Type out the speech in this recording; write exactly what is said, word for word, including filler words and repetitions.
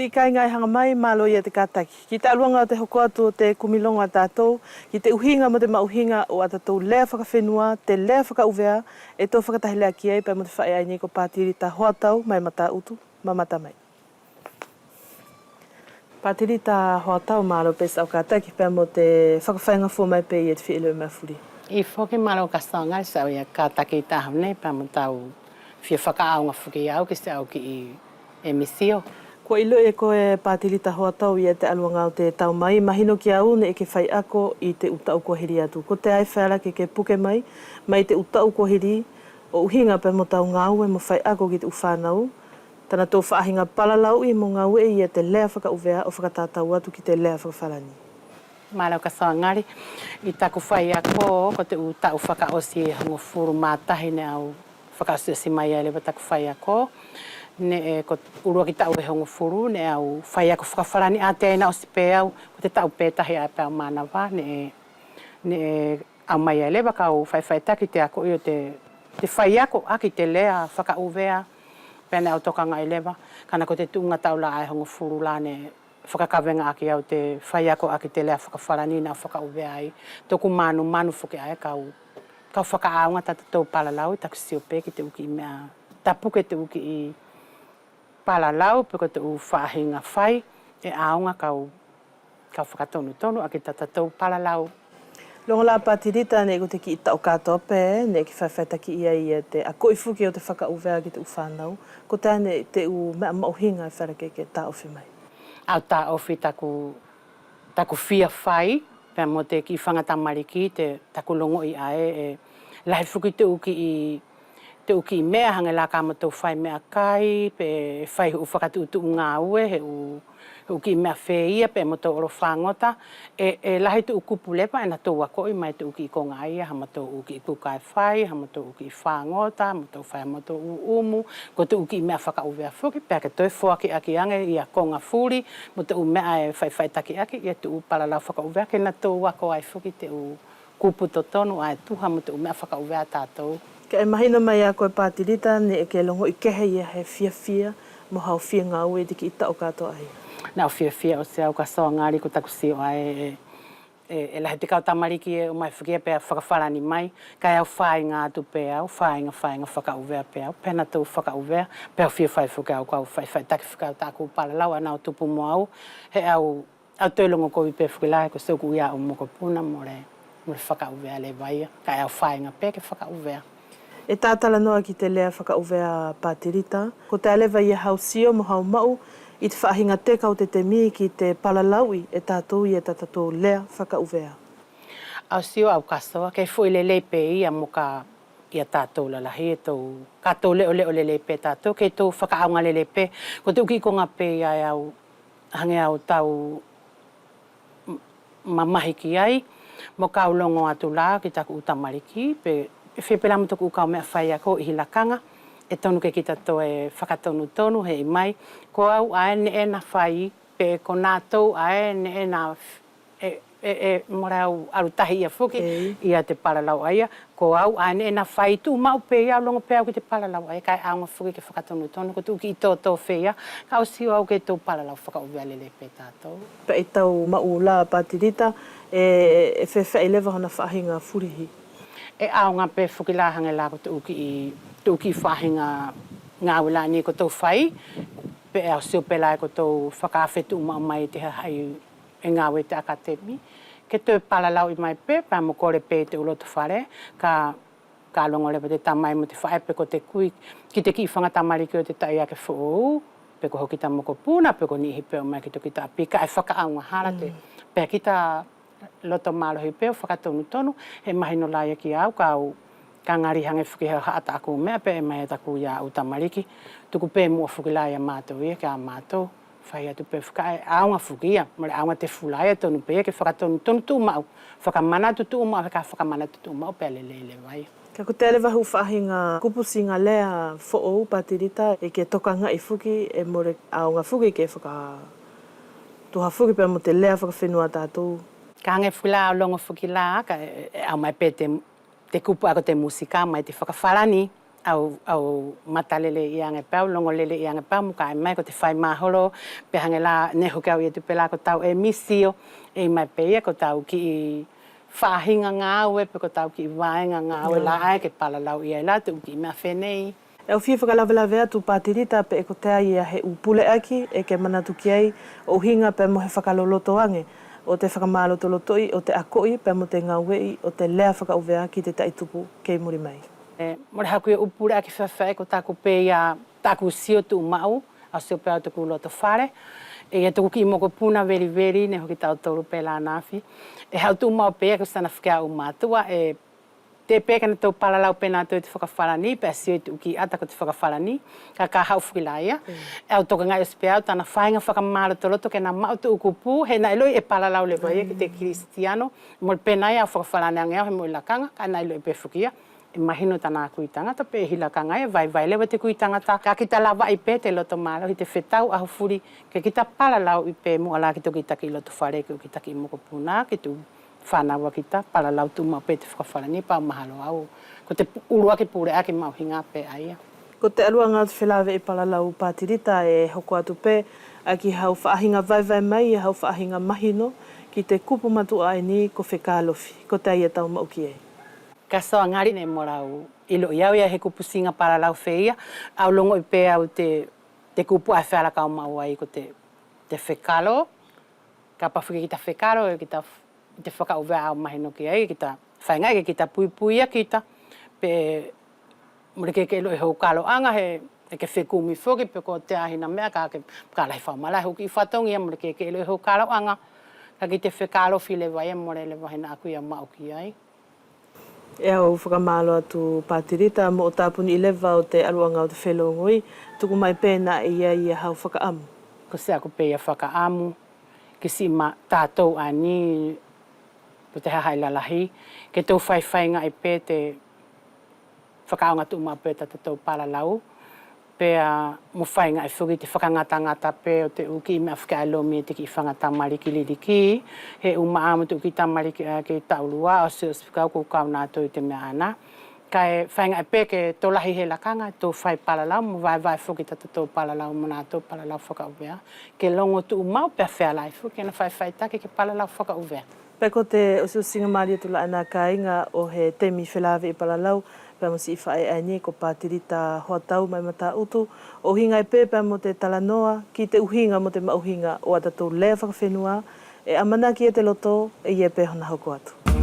Kāiga ʻe haga mai, mālō ia te kātaki ki te ʻaluʻaga ʻo te hoko atu ʻo te kumi logo ʻa tātou ki te ʻuhiga mo te maʻuhiga ʻo ʻatatou lea fakafenua, te lea fakaʻuvea, ʻe tou fakatahi leva ki ai pea mo te faʻe ʻaeni ko Patilita Hoatau mai Matāʻutu. Mamata mai. Patilita Hoatau, mālō pe siʻau kātaki pea mo te fakafaigafua mai pe ia te fia iloʻi meʻa fuli. ʻIo foki, mālō Kasoagali siʻau ia kātaki ʻi te ʻaho nei pea mo tau fia fakaʻaoga foki au ki siʻau kiʻi emisio. Kua iloʻi e koe Patilita Hoatau ia te ʻaluʻaga ʻo te tau mai, mahino kia au neʻe ke faiako ʻi te ʻu taʻu kua hili atu. Kotea ʻe feala ke ke puke mai, mai te ʻu taʻu kua hili, ʻo ʻuhiga pea mo tau gāue mo faiako ki te ʻu fānau, tanatou faʻahiga palalauʻi mo gāueʻi ia te lea fakaʻuvea ʻo fakatatau atu ki te lea fakafalani. Mālō Kasoagali, ʻi taku faiako ko te ʻu taʻu fakaʻosi ʻe hogofulu ma tahi neʻe au fakaʻosiʻosi mai ai leva taku faiako. Neʻe ko ʻuluaki taʻu ʻe hogofulu neʻe au faiako fakafalani ʻaē neʻe ʻosi pe au, ko te taʻu pe tahi ʻaē pea au mānava, neʻe, neʻe ʻaumai ai leva kau faʻifaʻitaki te akoʻi ʻo te, te faiako ʻaki te lea fakaʻuvea. Pea neʻe au tokagaʻi leva, kana ko te tuʻuga taʻu la ʻaē hogofulu la neʻe fakakavegaʻaki au te faiako ʻaki te lea fakafalani neʻe au fakaʻuvea ai. Toku manumanu foki ʻaē kau, kau fakaʻaoga tatatou palalau ʻi taku sio pe ki te ʻu kiʻi meʻa tapuke, te ʻu kiʻi palalau pe ko te ʻu faʻahiga fai ʻe ʻaoga kau, kau fakatonutonu ʻaki tatatou palalau. Logo la Patilita, neʻe ko te kiʻi taʻu katoa pe neʻe ke faʻifaʻitakiʻi ai ia te akoʻi foki ʻo te fakaʻuvea ki te ʻu fānau. Kotea neʻe te ʻu meʻa maʻuhiga ʻe feala ke ke taʻofi mai? Au taʻofi taku, taku fia fai pea mo te kiʻi faga tamaliki, te, taku logoʻi ʻaē ʻe lahi foki te ʻu kiʻi, te ʻu kiʻi meʻa hage la ka matou fai meʻakai, pe fai he ʻu fakatuʻutuʻu gāue, he ʻu, he ʻu kiʻi meʻa feia pe matou olo fagota, ʻe, ʻe lahi te ʻu kupu leva ʻe natou akoʻi mai te ʻu kiʻi koga ʻaia, hamatou ʻu kiʻi kuka ʻe fai, hamatou ʻu kiʻi fagota, matou fai hamatou ʻu umu, ko te ʻu kiʻi meʻa fakaʻuvea foki, pea ke toe foaki ʻaki age ia koga fuli mo te ʻu meʻa ʻe faʻifaʻitaki ʻaki ia te ʻu palalau fakaʻuvea ke natou ako ai foki te ʻu kupu totonu ʻaē ʻe tuha mo te ʻu meʻa fakaʻuvea ʻa tatou. Kaʻe mahino mai ia koe Patilita neʻe ke logoʻi kehe ia he fiafia mo hau fia gāue ʻi te kiʻi taʻu katoa ʻaia. Neʻe au fiafia ʻosi au Kasoagali, ko taku sio ʻaē ʻe, ʻe, ʻe lahi te kau tamaliki ʻe ʻomai foki ia pea fakafalani mai, kaʻe au faiga atu pe au, faiga, faiga fakaʻuvea pe au, pea natou fakaʻuvea, pea au fia fai foki au kau faʻifaʻitaki foki au taku palalau ʻaē neʻe au tupu mo au, he au Au toe logo kovi pe foki la he ko siʻoku ia ʻu mokopuna mole, mole fakaʻuvea leva ia, kaʻe au faiga pe ke fakaʻuvea. ʻE tatala noa ki te lea fakaʻuvea Patilita, kotea leva ia hau sio mo hau maʻu ʻi te faʻahiga teka ʻo te temi ki te palalauʻi e tatou ia tatatou lea fakaʻuvea? Au sio au kasoa, kei foʻi lelei pe ia moka ia tatou lalahi ʻe tou, ka tou leʻoleʻo lelei pe tatou, kei tou fakaʻaoga lelei pe, ko te ʻu kiʻi koga pe ia ʻe au hage au tau m-, mamahi ki ai, mo kau logo atu la ki taku ʻu tamaliki, pe ʻe fepela mo toku ʻu kaumeʻa faiako ʻi he lakaga, ʻe tonu ke kita toe fakatonutonu he ʻi mai, ko au ʻaē neʻe na fai, pe ko natou ʻaē neʻe na f-, ʻe, ʻe, ʻe mole au alu tahi ia foki ia te palalau ʻaia, ko au ʻaē neʻe na fai tuʻumaʻu pe ia, au logo pe au ki te palalau ʻaia, kaʻe ʻaoga foki ke fakatonutonu, ko te ʻu kiʻi toto feia, kaʻe au sio au ke tou palalau fakaʻuvea lelei pe tatou. Pea ʻi tau maʻu la Patilita, ʻe, ʻe feafeaʻi leva hona faʻahiga fulihi? ʻE ʻaoga pe foki la hage la ko te ʻu kiʻi, te ʻu kiʻi faʻahiga gaue la ʻaeni ko tou fai, pe ʻe au sio pe la ʻe ko tou fakaafe tuʻumaʻu mai te hahaʻi ʻe gaue ʻi te akatemi, ke toe palalauʻi mai pe, pea mo kole pe ʻi te ʻu loto fale, ka, ka logo leva te tamai mo te faʻe pe ko te kui ki te kiʻi faga tamaliki ʻo te taʻiake foʻou, pe ko hokita mokopuna, pe ko niʻihi pe ʻomai ki tokita ʻapi, kaʻe fakaʻaogahala te, pea kita loto malohi pe ʻo fakatonutonu, he mahino la ia kia au, ka au, ka gali hage foki he haʻa taku meʻa pe ʻe mai ia taku ia ʻu tamaliki, tuku pe muʻa foki la ia matou ia kia matou. Fai atu pe fakaʻaoga foki ia, mole ʻaoga te fula ia, tonu pe ia ke fakatonutonu tuʻumaʻu, fakamanatu tuʻumaʻu, he ka fakamanatu tuʻumaʻu pea lelei leva ia. Kaʻe kotea leva he ʻu faʻahiga kupusiga lea foʻou Patilita ʻe ke tokagaʻi foki, ʻe mole ʻaoga foki ke fakatuha foki pea mo te lea fakafenua ʻa tatou. Kaʻe hage foki la au logo foki la, kaʻe, ʻe, ʻe ʻaumai pe te te kupu ʻaē ko te musika mai te fakafalani, ʻAu, ʻau matalele ia age pea, ʻau logo lelei ia age pea, mo kaʻe mai ko te fai maholo, pe hage la neʻe hoki au ʻi ʻEtupela ko tau emisio, ʻe ʻi mai pe ia ko tau kiʻi faʻahiga gaue, pe ko tau kiʻi vaega gaue la ʻae ke palalau ia ai la te ʻu kiʻi meʻa fenei. ʻE au fia fakalavelave atu Patilita pe ʻe kotea ia he ʻu puleʻaki ʻe ke manatu ki ai ʻo ʻuhiga pea mo he fakaloloto age ʻo te fakamalotolotoʻi ʻo te akoʻi pea mo te gaueʻi ʻo te lea fakaʻuvea ki te taʻitupu kei muli mai. ʻE, mole haku ia ʻu puleʻaki fefeaʻi ko taku pe ia taku sio tuʻumaʻu, ʻau sio pea ʻo toku loto fale. ʻE ia toku kiʻi mokopuna veliveli neʻe hoki tautolu pe la ʻanafi. ʻE haʻu tuʻumaʻu pe ia ko sana fekea ʻu matuʻa, ʻe te pe ke natou palalau pe natou ʻi te fakafalani, pea sio ʻi te ʻu kiʻi ʻata ko te fakafalani, kaʻe ka haʻu foki la ia. ʻE au tokagaʻi ʻosi pe au tana faiga fakamalotoloto ke na maʻu te ʻu kupu, he naʻi loʻi ʻe palalau leva ia ki te kilisitiano, mole pe naʻi au fakafalani age au he moʻi lakaga, kaʻe naʻi loʻi pe foki ia, ʻe mahino tana kui tagata pe ʻi lakaga ia, vaivai leva te kui tagata, kaʻe kita lavaʻi pe te loto malohi te fetau ʻaho fuli, ke kita palalau ʻi pe muʻa la ki toku taki loto fale, ki toku taki mokopuna, ki te ʻu fanau ʻa kita, palalau tuʻumaʻu pe te fakafalani pea mahalo au. Ko te pu-, ʻuluaki puleʻaki maʻuhiga pe ʻaia. Ko te ʻaluʻaga ʻo te felaveʻi palalau Patilita ʻe hoko atu pe ʻaki hau faʻahiga vaevae mai ia hau faʻahiga mahino ki te kupu matuʻa ʻaeni ko fekalofi, kotea ia tau maʻu ki ai. Kaʻe soagali neʻe mole au iloʻi au ia he kupusiga palalau feia, ʻau logoʻi pe au te, te kupu ʻae feala kau maʻu ai ko te, te fekalo, kapau foki kita fekalo, ʻe kita f-, ʻi te fakaʻuvea ʻau mahino ki ai, kita faigaʻi ke kita puipui ia kita, pe mole ke ke iloʻi hou kaloʻaga he, ʻe ke fekumi foki pe kotea hina meʻa kaʻe ke, ka lahi fakamalahi hou kiʻi fatogia, mole ke ke iloʻi hou kaloʻaga, kaʻe ki te fekalofi leva ia mole leva hina ʻaku ia maʻu ki ai. ʻE au fakamalo atu Patilita moʻo tapuni leva ʻo te ʻaluʻaga ʻo te felogoi, tuku mai pe naʻa ʻi ai ia hau fakaʻamu. Ko siʻaku pe ia fakaʻamu, ki siʻi ma-, tatou ʻaeni, ko te hahaʻi lalahi, ke tou faifaigaʻi pe te fakaʻaogaʻi tuʻumaʻu pe tatatou palalau, pea mo faigaʻi foki te fakagatagata pe ʻo te ʻu kiʻi meʻa fakaʻelomi e te kiʻi faga tamaliki liliki, he ʻu maʻa mo te ʻu kiʻi tamaliki ʻae kei taʻulua, ʻosi ʻosi fekau ko kau natou ʻi te meʻa ʻaena. Kaʻe faigaʻi pe ke tolahi he lakaga tou fai palalau mo vaevae foki tatatou palalau mo natou palalau fakaʻuvea, ke logo tuʻumaʻu pea feala ai foki ke na faifaitaki ke palalau fakaʻuvea. Pea ko te ʻosiʻosiga malie atu la ʻaena kaiga ʻo he temi felaveʻi palalau pea mo siʻi faʻe ʻaeni ko Patilita Hoatau mai Mataʻutu, ʻo ʻuhiga pe pea mo te talanoa ki te ʻuhiga mo te maʻuhiga ʻo ʻatatou lea fakafenua, ʻe ʻamanaki e te loto ʻe ʻi ai pe hona hoko atu.